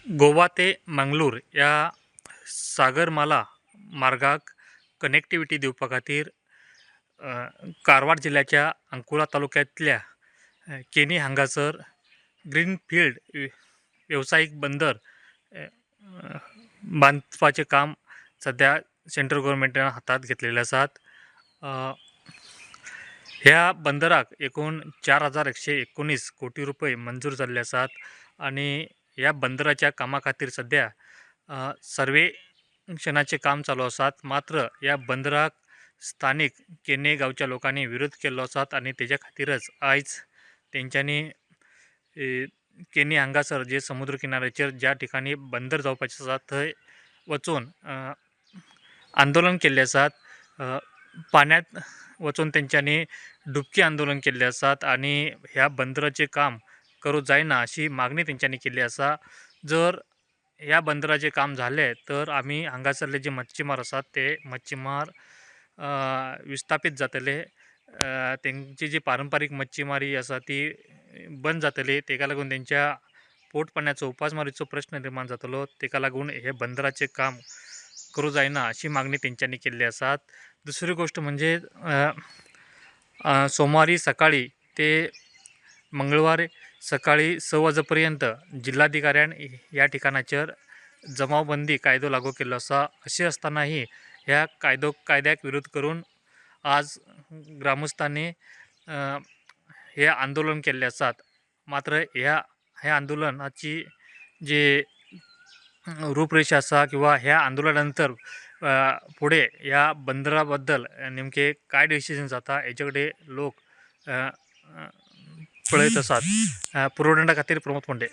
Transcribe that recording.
गोवा ते मंगळूर ह्या सागरमाला मार्गाक कनेक्टिविटी दिवपा खातीर कारवार जिल्ल्याच्या अंकोला तालुक्यांतल्या केणी हांगासर ग्रीन फिल्ड वेवसायीक बंदर बांदपाचें काम सद्या सेंट्रल गोवोरमेंटान हातांत घेतलेलें आसात. ह्या बंदराक एकूण 4119 कोटी रुपये मंजूर जाल्ले आसात आनी ह्या बंदराच्या कामा खातीर सद्या सर्वेक्षणाचें काम चालू आसात. मात्र ह्या बंदराक स्थानीक केणे गांवच्या लोकांनी विरोध केल्लो आसात आनी तेज्या खातीरच आयज तेंच्यांनी केणी हांगासर जे समुद्र किनाऱ्याचेर ज्या ठिकाणी बंदर जावपाचें आसा थंय वचून आंदोलन केल्लें आसात. पाण्यात वचून तेंच्यांनी डुबकी आंदोलन केल्लें आसात आनी ह्या बंदराचें काम करूं जायना अशी मागणी तेंच्यांनी केल्ली आसा. जर ह्या बंदराचें काम जालें तर आमी हांगासरले जे मच्छीमार आसात ते मच्छीमार विस्थापीत जातले, तेंची जी पारंपारीक मच्छीमारी आसा ती बंद जातली. तेका लागून तेंच्या पोट पाण्याचो उपासमारीचो प्रश्न निर्माण जातलो. तेका लागून हे बंदराचें काम करूं जायना अशी मागणी तेंच्यांनी केल्ली आसात. दुसरी गोश्ट म्हणजे सोमवारी सकाळी ते मंगळवार सकाळी 6 वाजेपर्यंत जिल्हाधिकाऱ्यान ह्या ठिकाणाचेर जमावबंदी कायदो लागू केल्लो आसा. अशें आसतनाही ह्या कायद्याक विरोध करून आज ग्रामस्थांनी हे आंदोलन केल्ले आसात. मात्र ह्या आंदोलनाची जे रूपरेषा आसा किंवा ह्या आंदोलना नंतर फुडें ह्या बंदरा बद्दल नेमके काय डिसिजन जाता हेजे कडेन लोक पळयत आसात. पुरोडंडा खातीर प्रमोद फोंडे.